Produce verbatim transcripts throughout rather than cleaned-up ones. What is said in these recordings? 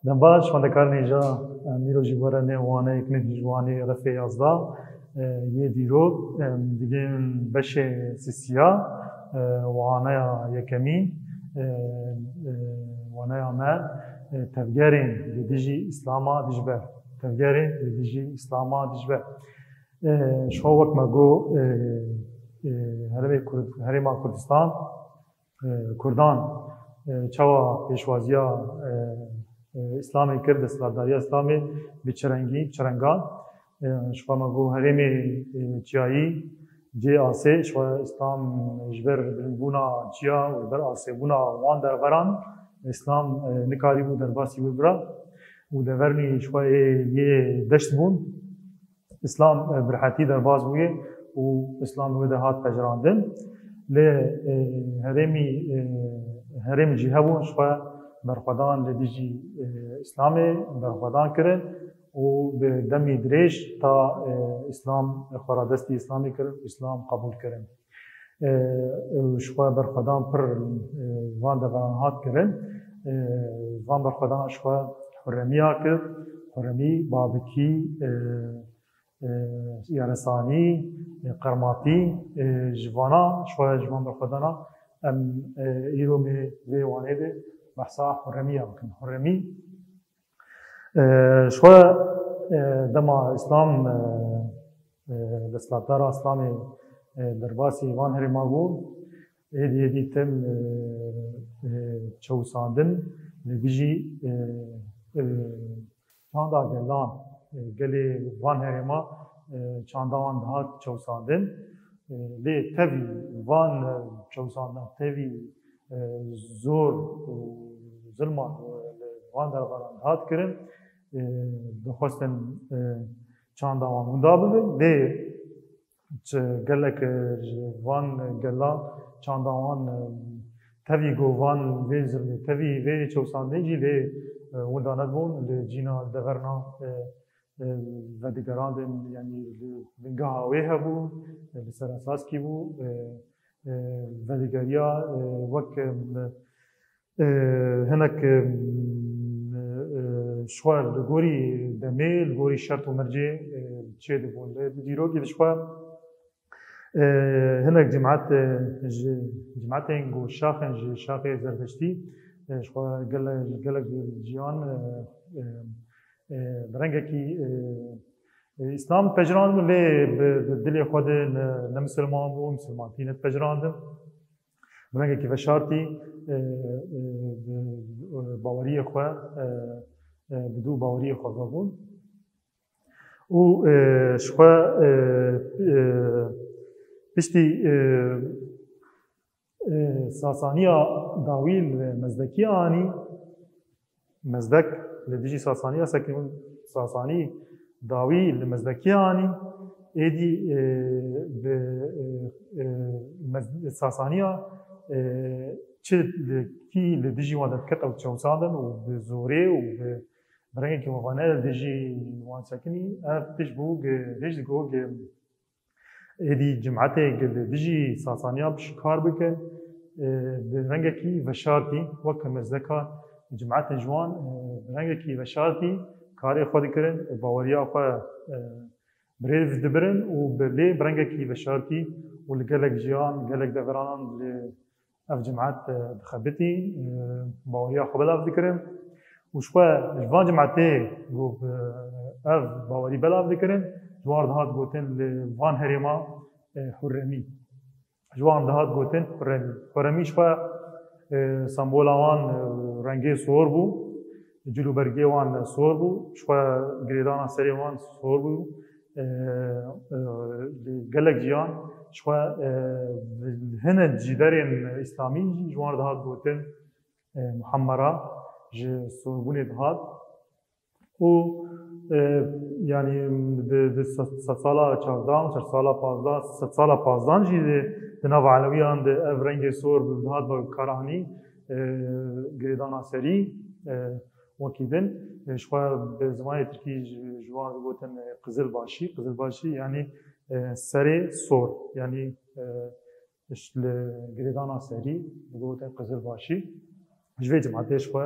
Dem baş, xwendekarên hêja, em îro jî bo re nê waneyek nê ji wanê refê yazdeh, e, yê dîrok, em, digihên beşê sisiya, e, waneya yekemîn, e, e, waneya me, e, tevgerên li dijî Îslama dijber. Tevgerên li dijî Îslama dijber. E, ji xwe wek me got, e, e, herêmê Kurd-, herêma Kurdistan, e, Kurdan, e, çawa pêşwaziya, e, e, Îslamê kir, desthilatdariya Îslamê bi çi rengî, bi çi rengan. E, ji xwe me got herêmê, e, çiyayî, cê asê, ji xwe Îslam ji ber bilindbûna çiya û ji ber asêbûna wan derxeran, Îslam, e, nikarîbû derbasî wê bira û devernî ji xwe ê yê deşt bûn. Îslam, e, bi rehetî derbas bûye û Îslam wê de hat pejirandin. Lê, e, herêmî, e, herêmî jî hebûn ji xwe berxwedan li dijî, e, Îslamê berxwedan kirin û bi demî dirêj ta, e, Îslam, xwe radestî Îslamê kirin û Îslam qebûl kirin. E, û ji xwe berxwedan pir, e, van deveran hat kirin. E, van berxwedana ji xwe Hurremiya kir. Hurremî, Babikî, e, e, Yaresanî, e, Qermatî, e, ji vana, ji xwe ji van berxwedana em, e, îro mê vê wanê de behsa Hurremiya bikin. Hurremî, e, ji xwe, e, dema Îslam, e, e, desthilatdara Îslamê, e, derbasî van herêma bû, êdî êdî tim, e, e, çewsandin li dijî, e, e, çanda gelan, e, gelê van herêma, e, çanda wan dihat çewsandin. E, lê tevî van, e, çewsandina tevî, e, zor û zilma, e, li van derxeran dihat kirin, e, dixwestin, e, çanda wan winda bibin. Lê çi gelek, e, ji van gela çanda wan, e, tevî ku van vê zilmê, tevî vê çewsandinê jî lê, e, winda nedibûn, li cîna deverna, e, e, vedigerandin, yanî li bingeha wê hebû, e, li ser esas kî bû, e, e, vedigeriya, e, wek, e, e, hinek, e, e, ji xwe li gorî demê, li gorî şert û mercê, e, çê dibûn. Lê di dîrokî de ji xwe, e, hinek cimat, e, ji cimatên ku şaxên ji şaxê Zerdeştî, e, ji xwe gele-, gelek ciyan, e, e, e, bi rengekî, e, e, Îslam pejirandibû, lê bi, bi dilê xwe de ne, ne misilman bû, misilmantî nepejirandin. Bi rengekî veşartî, e, e, bi, e, baweriyê xwe, e, e, bi dû baweriyê xwe vebûn. Û, e, ji xwe, e, e, piştî, e, e, Sasaniya dawî li Mezdekiya anî, Mezdek li dijî Sasaniya sekinî, Sasanî dawî li Mezdekiya anî, êdî, e, bi, e, e, Mez-, Sasaniya, e, çi li, kî li dijî wan derdiket ew çewsandin û bi zorê û bi, bi rengekî mevane li dijî wan sekinî, ev tişt bû, gi-, hêj digot, gi-, êdî cimetê li dijî Sasaniya bi şikar bike, e, bi rengekî veşartî, wek Mezdeka cimetên ji wan, e, bi rengekî veşartî karê xwe dikirin, baweriya xwe, e, bi rêv dibirin û bi, lê bi rengekî veşartî û li gelek jiyan, gelek deveranan li ev cimet, e, dixebitî, e, baweriya xwe belav dikirin. Û ji xwe ji van cimetê ku, e, ev bawerî belav dikirin, ji wan re dihat gotin li van herêma, e, Hurremî. Ji wan re dihat gotin Hurremî. Hurremî ji xwe, e, sembola wan, e, rengê sor bû, cil û bergê wan sor bû, ji xwe girêdana serê wan sor bû. E, e, gelek jiyan ji xwe, e, hinek cîderên Îslamî jî ji wan re dihat gotin, e, muhemmera ji sorbûnê dihat. Û, e, yanî di, di se-, sedsala çardeh, sedsala pazdeh, sedsala pazdeh jî di, di nava Elewiyan de ev rengê sor dihat bikaranî, e, girêdana serî, e, wekî din. E, ji xwe bi zimanê tirkî ji, ji wan digotin, e, qizilbaşî. Qizilbaşî yanî, e, serê sor. Yanî, e, ji li girêdana serî digotin qizilbaşî. ji vê cimetê ji xwe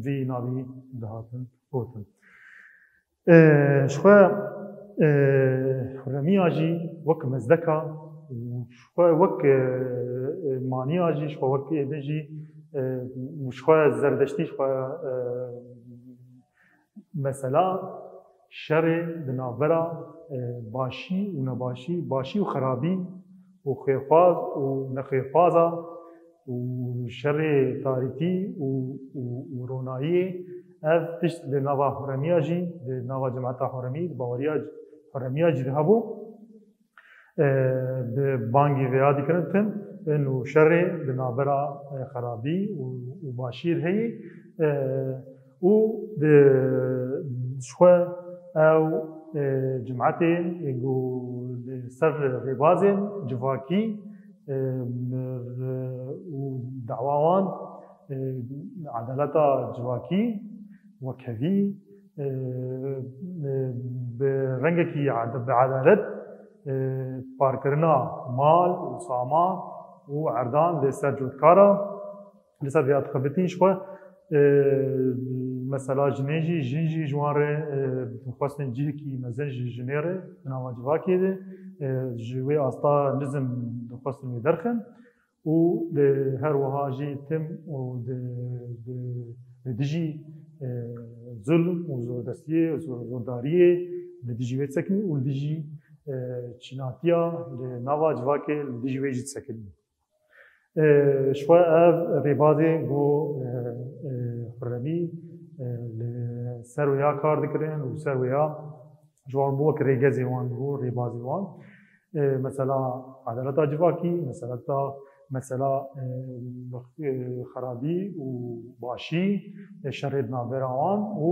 vî navî dihatin gotin. E, ji xwe, e, Hurremiya jî wek mezdeka û ji xwe wek, e, e, maniya jî, ji xwe wek êdin jî, e, û ji xwe zerdeştî, ji xwe, e, mesela şerê di navbera, e, başî û nebaşî, başî û xerabî û xêrxwaz û nexêrxwaza û şerê tarîtî û, û, û ronayiyê, ev tişt li nava Hurremiya jî, li nava cemeta Hurremî, di baweriya Hurremiya jî de hebû. E, bi bangî vêya dikirin tim, ên û şerê di navbera, e, xerabî û, û başî de heye, e, û di, ji xwe ew, e, cimetên ku li ser rêbazên civakî, e, û dawa wan, e, edaleta civakî, wekhevî, e, e, bi rengekî ed-, bi edalet, e, parkirina mal û saman û erdan li ser cotkara, li ser vêya dixebitîn ji xwe, e, mesela jinê jî, jin jî ji wan re, e, dixwestin cihekî mezin ji jinê re di nava civakê de, e, ji wê asta nizm dixwestin wê derxin. Û di her wiha jî tim û di, di, li dijî, e, zulm û zordestiyê, zor-, zordariyê li dijî wê disekinî û li dijî, e, çînatiya li nava civakê li dijî wê jî disekinî. E, ji xwe ev rêbazê ku, e, e, Hurremî, e, li ser wêya kar dikirin û ser wêya ji wan bû wek rêgezê wan dibû, rêbazê wan. E, mesela edaleta civakî, meseleta, mesela, e, e, xerabî û başî, e, şerê di navbera wan û,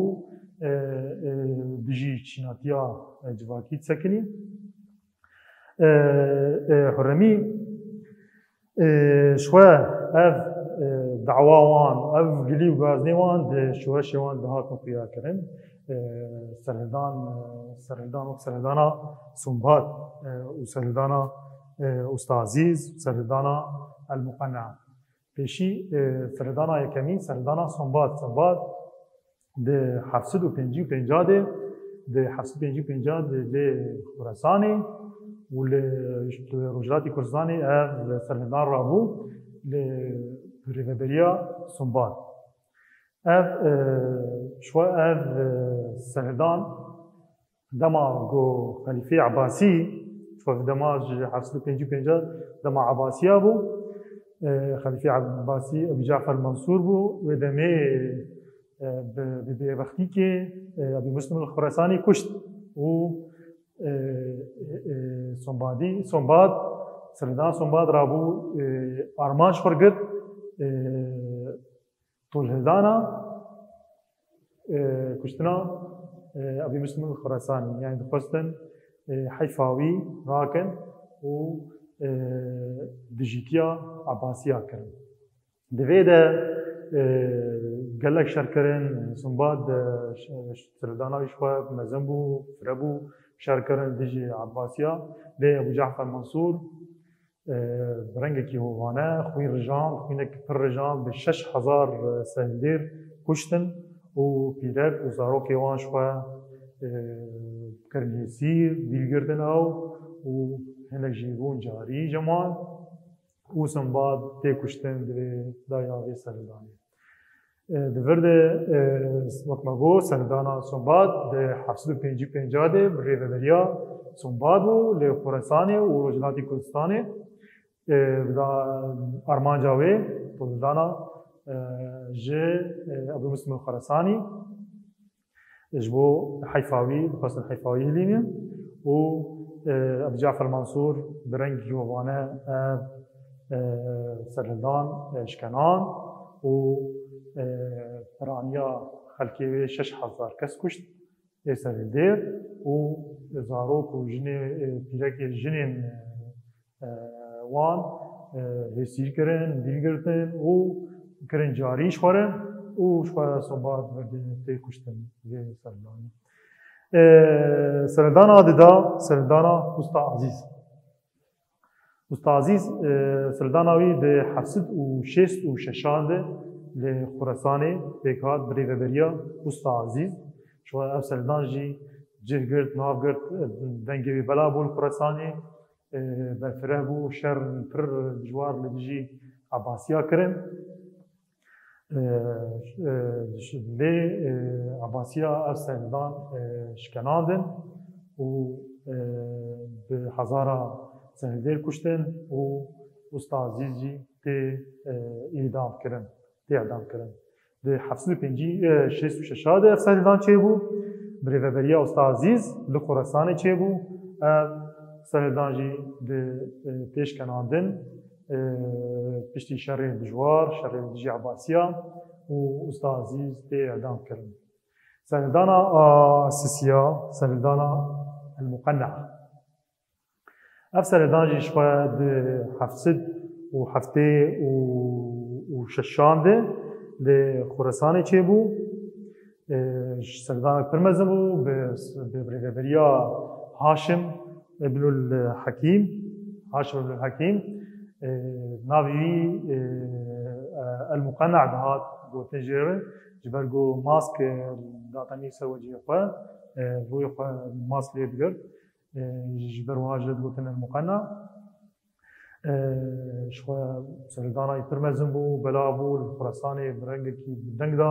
e, e, dijî çînatiya, e, civakî disekinî. E, e, Hurremî, e, ji xwe ev, e, dawa wan, ev gilî û gazinê wan di şoreşê wan dihatin xuya kirin. E, serhildan, e, serhildan wek serhildana Sombat, e, û serhildana, e, Usta Azîz, serhildana El Muqenna. Pêşî, e, serhildana yekemîn, serhildana Sombat. Sombat di heft sed û pêncî û pênc de, di heft sed û pêncî û pênc de lê Xorasanê û li, li Rojhilatê Kurdistanê ev serhildan rabû li rêveberiya Sombat. Ev, e, ji xwe ev, e, serhildan dema ku Xelîfê Ebasî, ji xwe dema ji heft sed û pêncî û pênc dema Ebasiya bû, e, Xelîfê Ebasî Ebû Cafer Mansûr bû, wê demê, e, bi, bi bêbextîkê, e, Ebî Muslim el Xuresanî kuşt û, e, e, e, Sombadî, Sombad, serhildan Sombad rabû, e, armanc xwe girt, e, tolhildana, e, kuştina, e, Ebî Muslim el Xuresanî. Yani dixwestin, e, heyfa wî rakin û, e, dijîtiya Ebasiya kirin. Di vê de, e, gelek şer kirin, Simbad, e, ş-, ş-, serhildana wî ji xwe mezin bû, fire bû, şer kirin dijî Ebasiya. Lê Ebû Cafer Mansûr, e, bi rengekî hovane, xwîn rijand, xwînek pir rijand, bi şeş hezar, e, serhildêr kuştin û pîrek û zarokê wan ji xwe, e, kirin hêsîr, dîl girtin ew û hinek jî bûn carî cem wan û Simbad tê kuştin di vê daya vê serhildanê. E, di vir de, e, wek me got, serhildana Sombad di heft sed û pêncî û pênc de bi rêveberiya Sombad bû, li Xoresanê û Rojhilatê Kurdistanê, e, da armanca wê, tolhildana, e, ji, e, Ebû Muslim Xoresanî, ji bo heyfa wî, dixwestin heyfa wî hilînin û, e, Ebû Cafer Mansûr bi rengî hovane ev, e, serhildan, e, şikenan û, e, piraniya xelkê wê şeş hezar kes kuşt, ê serhildêr û zarok û jinê, e, pîrekê jinên, e, e, wan, e, hêsîr kirin, dîl girtin û kirin carî ji xwe re û ji xwe re Sombad virdî tê kuştin vê serhildanê. E, serhildana dida, serhildana Usta Azîz. Usta Azîz, e, serhildana wî di heft sed û şêst û şeşan de Li Xuresanê pêk hat bi rêveberiya Usta Azîz. Ji xwe ev serhildan jî cih girt, nav girt, dengê wî bela bû li Xuresanê. E, berfireh bû, şer pir dijwar li dijî Ebasiya kirin. E, e, lê, e, Ebasiya ev serhildan, e, şikenandin û, e, bi hezara serhildêr kuştin û Usta Azîz jî tê, e, îdam kirin, tê îdam kirin. Di heft sed û pêncî, e, şêst û şeş de ev serhildan çêbû. Bi rêveberiya Usta Azîz li Xuresanê çêbû. Ev serhildan jî di, e, tê şikenandin, e, piştî şerê dijwar, şerê dijî Ebasiya û Usta Azîz tê îdam kirin. Serhildana a sisiya, serhildana El Muqenna. Ev serhildan jî ji xwe di heft sed û heftê û şeşan de li Xuresanê çêbû. E, serhildanek pir mezin bû, bi, bi rêveberiya Haşim Ibnul Hekîm, Haşim Ibnul Hekîm, e, navê wî, e, El Muqenna dihat gotin jê re, ji ber ku mask, e, datenî ser wecihê xwe, e, rûyê xwe mask lê digirt. E, ji ber wiha jê digotin El Muqenna. E, ji xwe serhildana wî pir mezin bû, bela bû, li Xuresanê bi rengekî bi deng da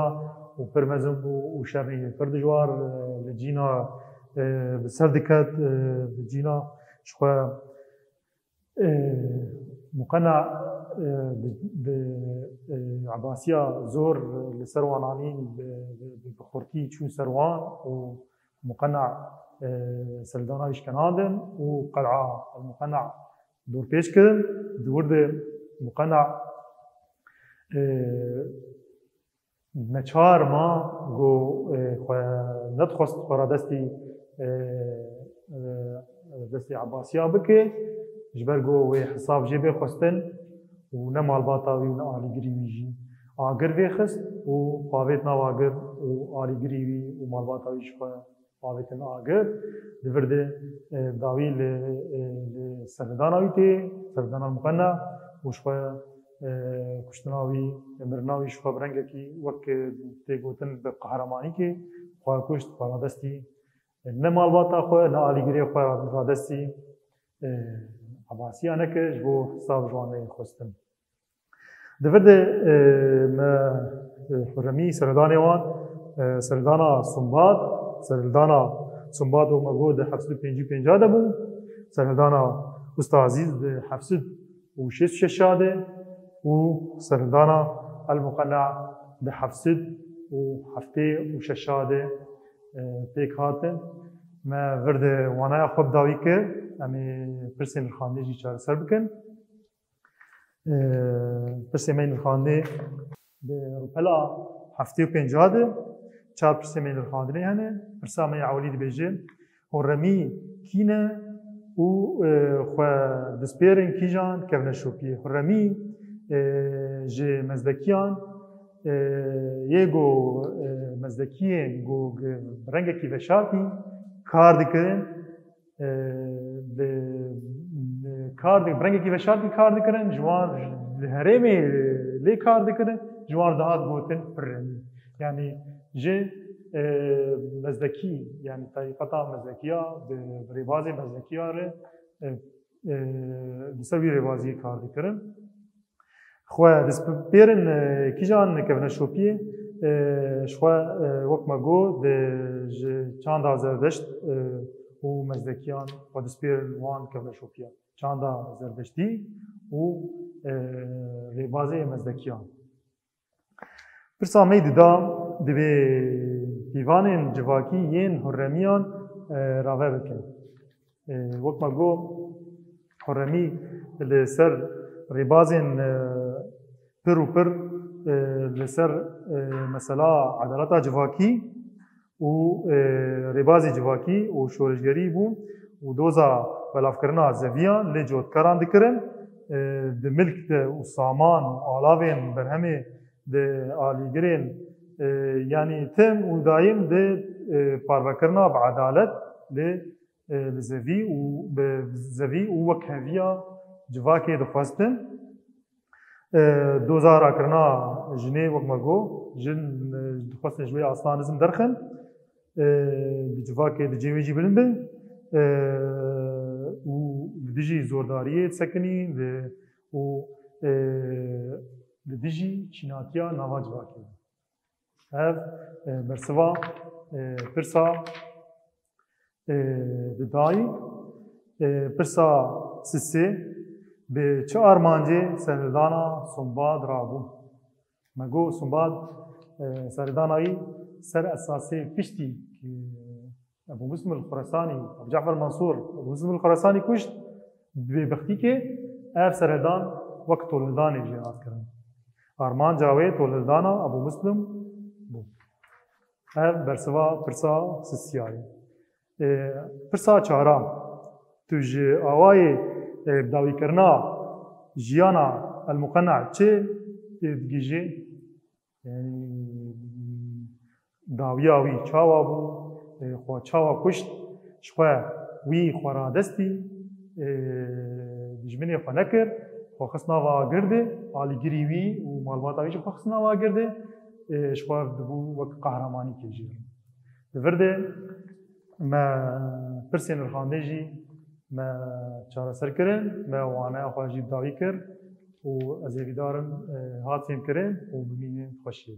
û pir mezin bû û şerî pir dijwar, e, li cîna, e, bi ser diket, e, bi cîna ji xwe, e, Muqena, e, bi, bi, e, Ebasiya zor li ser wan anîn, bi, bi, bi xurtî çû ser wan û Muqena, e, serhildana wî şikenandin û qel'a Muqena dorpêç kirin. Di wir de Muqena, e, neçar ma ku, e, xwe nedixwest xwe radestî, e, e, destê Ebasiya bike, ji ber ku wê hesab jê bê xwestin û ne malbata wî û ne alîgirî wî jî. Agir vêxist û xwe avêt nav agir û alîgirî wî û malbata wî ji xwe avêtin agir. Di vir de, e, dawî li, e, li serhildana wî tê, serhildana Muqena û ji xwe, e, kuştina wî, mirina wî ji xwe bi rengekî wek, e, tê gotin bi qehremanîkê xwe kuşt, xwe radestî, e, ne malbata xwe, ne alîgirê xwe radestî, e, Ebasiya neke, ji bo hesab ji wan neyê xwestin. Di vir de, e, me, e, Hurremî serhildanê wan, e, serhildana Sumbad, serhildana Sumbad wek me got di heft sed û pêncî û pênc de bû, serhildana Usta Azîz di heft sed û şêst û şeş de û serhildana El Muqena di heft sed û heftê û şeş de, e, pêk hatin. Me vir de wanaya xwe bi dawî kir, em ê pirsên nirxandinê jî çareser bikin. Ee, pirsê me yê nirxandinê di rûpela heftê û pênc de çar pirsê me yê nirxandinê hene. Pirsa me yê ewilî dibêje, Hurremî kî ne û, e, xwe dispêrin kîjan kevneşopiyê? Hurremî, e, ji mezdekiyan, e, yê ku, e, mezdekiyên ku bi rengekî veşartî kar dikirin, e, li, li kar di-, bi rengekî veşartî kar dikirin, ji wan li herêmê lê kar dikirin, ji wan dihat gotin pirremî. Yanî ji, e, mezdekî, yanî terîqeta mezdekiya, bi, bi rêbazê mezdekiya re, e, e, li ser wî rêbaziyê kar dikirin. Xwe dispêrin, e, kîjan kevneşopiyê, e, ji xwe, e, wek me got, di, ji çanda Zerdeşt, e, û mezdekiyan xwe dispêrin wan kevneşopiya. Çanda Zerdeştî û, e, rêbazê mezdekiyan. Pirsa me yê dida, divê pîvanên civakî yên Hurremiyan, e, rave bikin. E, wek me got, Hurremî li ser rêbazên, e, pir û pir, e, li ser, e, mesela edaleta civakî û, e, rêbazê civakî û şoreşgerî bû û doza belavkirina zeviyan lê cotkaran dikirin. E, di milk de û saman û alavên berhemê di alîgirên, e, yanî tim û dayim di, e, parvekirina bi edalet lê, e, bi zevî û bi zevî û wekheviya civakê dixwestin. E, doza rakirina jinê wek me got, jin, e, dixwestin ji wê asla nizm derxin, e, di civakê di cihê wê jî bilind be, e, û li dijî zordariyê disekinî, li, û, e, li dijî çînatiya nava civakê. Ev, e, bersiva, e, pirsa, e, didayî. E, pirsa sisê, bi çi armancê serhildana Sumbad rabû? Me got Sumbad, e, serhildana wî ser esasê piştî ku Ebu Muslim el-Xuresanî, Ebu Cafer Mansur, Ebu Muslim el-Xuresanî kuşt, bi bêbextîkê ev serhildan wek tolhildanê jê hat kirin. Armanca wê tolhildana Ebu Muslim bû. Ev bersiva pirsa sisiya ye. E, pirsa çaran. Tu ji awayê, e, bidawîkirina jiyana El-Muqena çi, e, digihîjî? Yanî, dawiya wî çawa bû? E, xwe çawa kuşt? Ji xwe wî xwe radestî, e, dijminê xwe nekir, xwe xist nava girdê, alîgirî wî û malbata wî jî xwe xist nava girdê, e, ji xwe dibû wek qehremanîkê jî. Li vir de me pirsên li xandê jî me çareser kirin, me waneya xwe jî dawî kir û ez hêvîdar im, e, hat fêmkirin û bimînin xweşiyê.